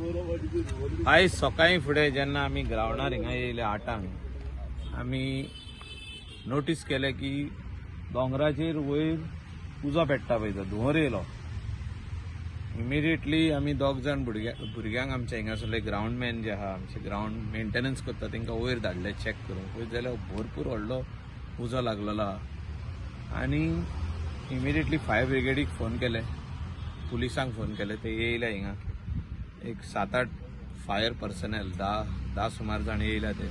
आयज सकाळीं फुडें जेन्ना आमी ग्रावंडार हिंगा येयले 8आंक, आमी नोटीस केलें की दोंगराचेर वयर उजो पेट्टा पळय, तो धुंवर येयलो. इमिडिएटली आमी दोग जाण भुरग्यांक आमच्या हिंगासरले ग्रावंड मॅन जे आहा, आमचे ग्रावंड मेंटेनन्स करता, तांकां वयर धाडले चॅक करूंक. वयर जाल्यार भरपूर व्हडलो उजो लागलेलो आहा आनी इमिडिएटली फायर ब्रिगेडीक फोन केले, पुलिसांक फोन केले. ते येयले हिंगा. एक सात आठ फायर पर्सनल, 10 10 सुमार जाण येयल्या ते.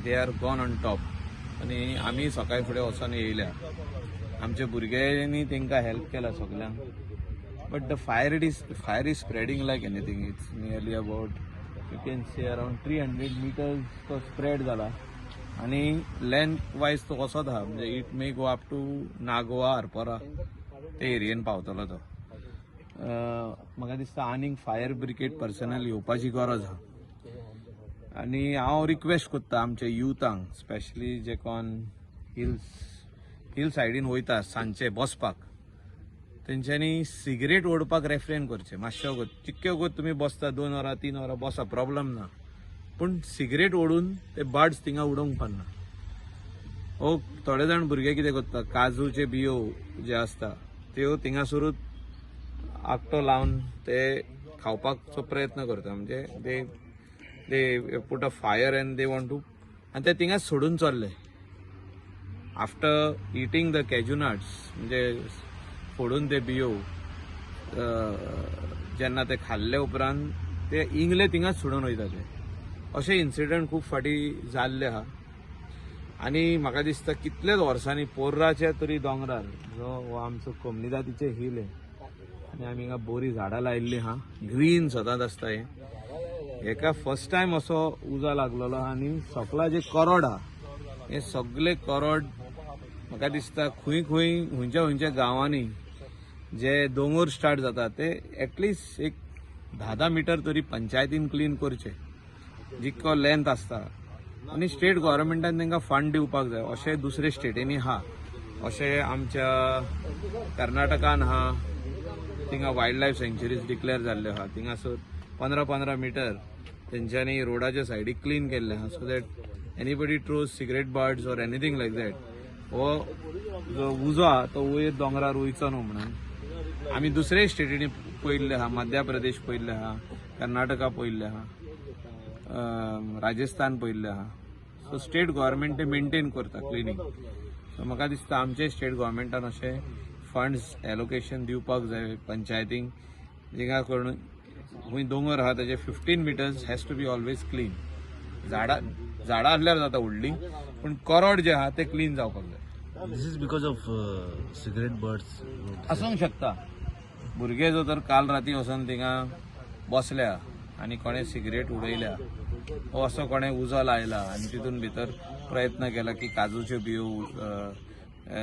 They are gone on top आनी आमी सकाळी फुडें वचोन येयल्या. आमच्या भुरग्यांनी तांकां हेल्प केला सगल्यांक, but the fire it is fire is spreading like anything. It's nearly about, you can see, around 300 meters तो स्प्रेड जाला आनी लेंथ वायज तो कसोच आहा, म्हणजे it may go up to Nagoa, Arpora, ते एरियेन पावतलो तो. म्हाका दिसता आनीक फायर ब्रिगेड पर्सनल येवपाची गरज आहा आनी हांव रिक्वेस्ट करता आमच्या युथांक, स्पेशली जे कोण हिल सायडीन वयता सांजचे बसपाक, तेंच्यांनी सिगरेट ओडपाक रेफ्रेन करचें मातशें वगत. चिक्के वगत तुमी बसता, 2 वरां, 3 वरां बसा, प्रॉब्लम ना, पूण सिगरेट ओडून ते बड्स थिंगा उडोवंक पडना. ओ थोडे जाण भुरगे कितें करता, काजूचे बियो जे आसता त्यो थिंगासरूच आगटो लावन ते खावपाचो प्रयत्न करता. म्हणजे they put a fire and they want to, आनी ते थिंगाच सोडून चल्ले after eating the cashew nuts. म्हणजे फोडून ते बियो जेन्ना ते खाल्ले उपरांत ते इंगले थिंगाच सोडून वयता ते. अशे इन्सिडंट खूब फाटीं जाल्ले आहा आनी म्हाका दिसता कितलेच वर्सांनी पोर्राच्या तरी दोंगरार, जो हो आमचो कोमनिदादीचे हिल आनी आमी हिंगा बोरी झाडां लायिल्लीं आहा, ग्रीन सदांच आसता हें, हेका फर्स्ट टायम असो उजो लागलेलो. आनी सकला जे करोड आहा, हे सगळे करोड म्हाका दिसता खंय खंय, खंयच्या खंयच्या गांवांनी जे दोंगर स्टार्ट जाता ते एटलिस्ट एक 10 10 मिटर तरी पंचायतीन क्लीन करचे, जितको लेंथ आसता, आनी स्टेट गव्हर्मेंटान तांकां फंड दिवपाक जाय. अशें दुसरे स्टेटींनी आहा, अशें आमच्या कर्नाटकान आहा. थिंगा वायल्ड लायफ सँच्युरीज डिक्लेअर जाल्ल्यो आहा. थिंगासर 15 15 मिटर तेंच्यांनी रोडाच्या सायडीक क्लीन केल्लें आहा, so that anybody throws cigarette butts or anything like that, हो जो उजो आहा तो वयर दोंगरार वयचो न्हू म्हणून. आमी दुसरे स्टेटींनी पळयल्ले आहा, मध्य प्रदेश पळयल्ले आहा, कर्नाटका पळयल्ले आहा, राजस्थान पळयल्ले आहा. सो स्टेट गव्हर्मेंट ते मेंटेन करता क्लिनींग. सो म्हाका दिसता आमचे स्टेट गव्हर्मेंटान अशें फंड्स एलोकेशन दिवपाक जाय पंचायतींक, जिंगा करून खंय दोंगर आहा ताजे 15 meters has to be always clean. झाडां झाडां आसल्यार जाता व्हडली, पूण करोड जे आहा ते क्लीन जावपाक जाय. This is because of cigarette butts. आसूंक शकता. भुरगे जो तर काल राती वचोन थिंगा बसल्या आनी कोणें सिगरेट उडयल्या हो असो कोणें उजो लायला आनी तितून भितर प्रयत्न केला की काजूच्यो बियो अ, अ,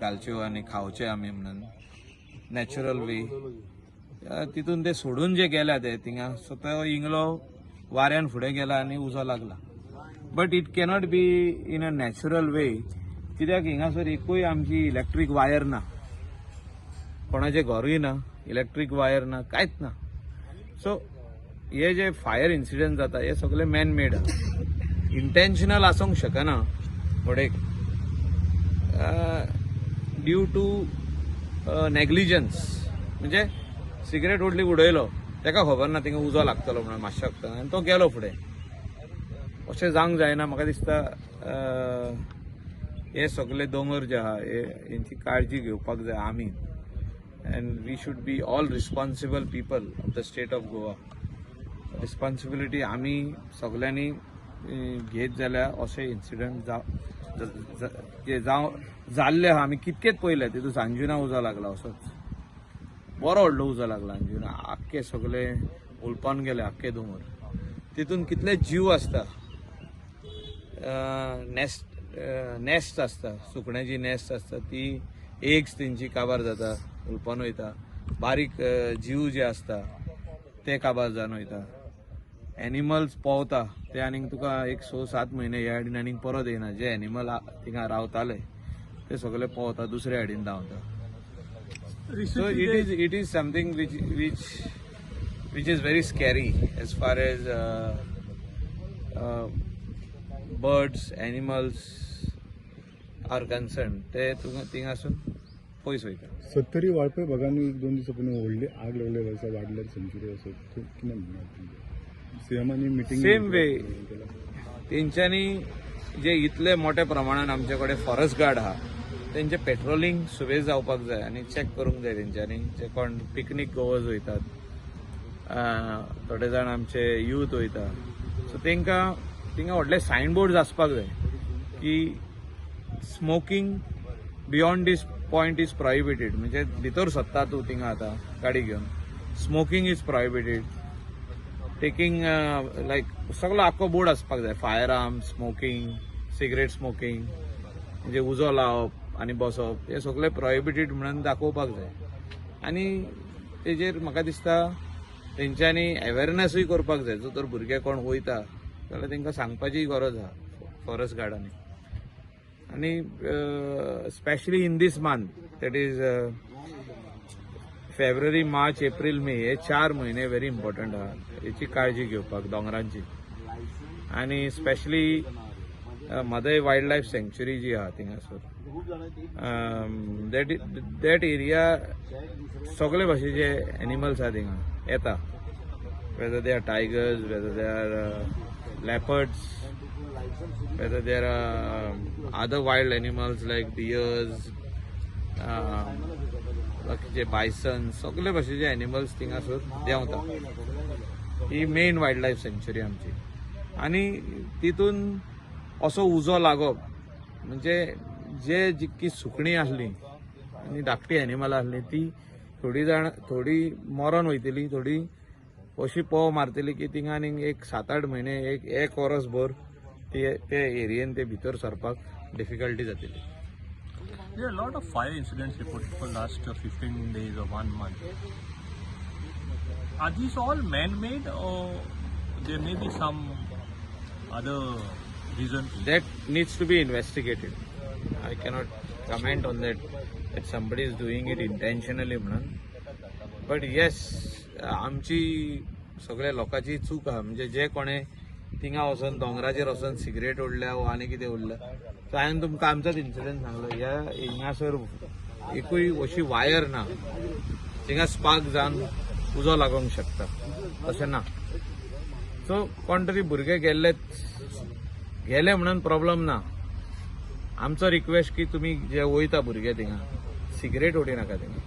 घालच्यो आनी खावचे आमी म्हणून नॅचरल वे, तितून ते सोडून जे गेल्या ते थिंगा, सो तो इंगलो वाऱ्यान फुडें गेला आनी उजो लागला. But it cannot be in a natural way, कित्याक हिंगासर एकूय आमची इलेक्ट्रीक वायर ना, कोणाचें घरूय ना, इलेक्ट्रीक वायर ना, कांयच ना. सो हे जे फायर इन्सिडंट जाता हे सगळे मॅन मेड, इंटेन्शनल आसूंक शकना, बट एक ड्यू टू नेग्लिजन्स. म्हणजे सिगरेट ओडली, उडयलो, ताका खबर ना थिंगा उजो लागतलो म्हणून मातशें आनी तो गेलो फुडें. अशें जावंक जायना. म्हाका दिसता हे सगळे दोंगर जे आहा हे, हेंची काळजी घेवपाक जाय आमी and we should be all responsible people of the state of Goa. Responsibility आमी सगल्यांनी घेत जाल्यार अशे इन्सिडंट जावं जाल्ले आहा. आमी कितकेच पळयले. तितून सांजुना उजो लागला, असोच बरो व्हडलो उजो लागला अंजुना. आख्खे सगळे हुलपान गेले आख्खे दोंगर. तितून कितले जीव आसता, नॅस्ट नॅस्ट आसता, सुकण्याची नॅस्ट आसता, ती एग्स तेंची काबार जाता, हुलपान वयता. बारीक जीव जे आसता ते काबार जावन वयता. एनिमल्स पोवता ते आनीक तुका एक 6-7 म्हयने ह्या सायडीन आनीक परत येयना. जे एनिमल थिंगा रावताले ते सगळे पोवता, दुसऱ्या सायडीन धांवता. So it is something which which is very scary as far as birds, animals are concerned. ते तुका थिंगासून पयस वयता. सत्तरी वाळपय भागांनी एक दोन दिसां पयलीं व्हडली आग लागलेली आसा, वायल्ड लायफ सँच्युरी आसा, ते कितें म्हणणार सीएमानी मिटींग? Same way. तेंच्यांनी जे इतले मोठ्या प्रमाणान आमचे कडेन फॉरेस्ट गार्ड आहा, तेंचे पेट्रोलिंग सुबेज जावपाक जाय आनी चॅक करूंक जाय तेंच्यांनी. जे कोण पिकनीक गोवर्स वयतात, थोडे जाण आमचे यूथ वयता, सो तांकां थिंगा व्हडले सायन बोर्ड आसपाक जाय की smoking beyond this point is prohibited. म्हणजे भितर सरता तूं थिंगा आतां गाडी घेवन, smoking is prohibited, taking like सगळो आख्खो बोर्ड आसपाक जाय. Fire arm, smoking, cigarette smoking, म्हणजे उजो लावप आनी बसप, हे सगळे प्रोहिबिटेड म्हणून दाखोवपाक जाय. आनी तेजेर म्हाका दिसता तेंच्यांनी अवेरनेसूय करपाक जाय. जो तर भुरगे कोण वयता जाल्यार तांकां सांगपाची गरज आहा फॉरेस्ट गार्डांनी. आनी specially in this month, that is February, March, April, May, हे 4 म्हयने व्हेरी इम्पॉर्टंट आहा हेची काळजी घेवपाक दोंगरांची. आनी specially Mhadei wild life sanctuary जी आहा थिंगासर, that area सगळे भाशेचे एनिमल्स आहा थिंगा येता, whether they are tigers, whether they are leopards, whether there are other wild animals like deers, बाकीचे बायसन, सगळे भाशेचे एनिमल्स थिंगासर देंवता. ही मेन वायल्ड लायफ सँच्युरी आमची आनी तितून असो उजो लागप म्हणजे जे जितकी सुकणीं आसलीं आनी धाकटी एनिमल आसलीं, ती थोडी जाण थोडी मरोन वयतली, थोडी अशी पोव मारतली की थिंगा आनीक एक 7-8 म्हयने, एक एक वर्स भर ते ते एरियेन ते भितर सरपाक डिफिकल्टी जातली. There are a lot of fire incidents reported for last 15 days or one month. Are these all man-made or there may be some other reason? That needs to be investigated. I cannot comment on that, that somebody is doing it intentionally म्हणून. But येस, आमची सगळ्या लोकांची चूक आहा. म्हणजे जे कोणे थिंगा वचोन, दोंगराचेर वचोन सिगरेट ओडल्या वो आनी कितें ओडल्या. सो हांवें तुमकां आमचोच इन्सिडंट सांगलो. ह्या हिंगासर एकूय अशी वायर ना थिंगा स्पार्क जावन उजो लागोंक शकता, तशें ना. सो कोण तरी भुरगे गेल्ले, गेले म्हणून प्रॉब्लम ना. आमचो रिक्वेस्ट की तुमी जे वयता भुरगे थिंगा, सिगरेट ओडी नाका थिंगा.